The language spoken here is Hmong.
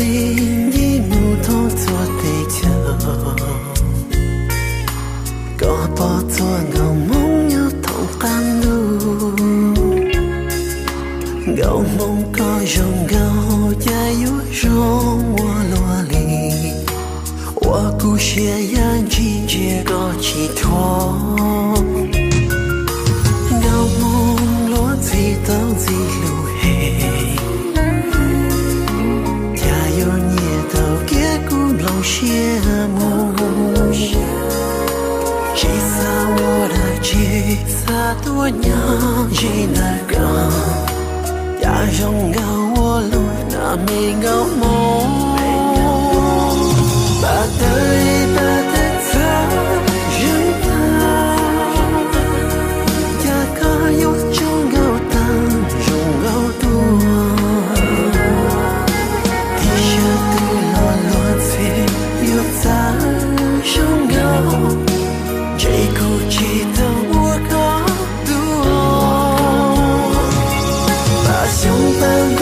Nce mus thoob txhua teb chaws, koj pom txhua nkauj Hmoob nyob thoob qab ntuj. Nkauj Hmoob koj zoo nkauj, cas yuav zoo ua luaj li, ua kuv siab ya ntsig ntsia koj tsis thuam. Nkauj Hmoob luag ntxhi tau ntxim hlub heev, cas yuav nyiam tau kiag kuv nplooj siab mus. Tsis xav ua dab tsi, xav tuaj nyob ze ntawm koj, cas zoo nkauj ua luaj na me nkauj Hmoob. Pab tawg pab tawg txhawb zeeg tag, cas koj yuav tsaug nkauj tag zoo nkauj tuaj. Tib sab twg los luag ntxhi yuav txawj zoo nkauj, ntshe kuv tsis tau ua koj tub. Pab xyoob pab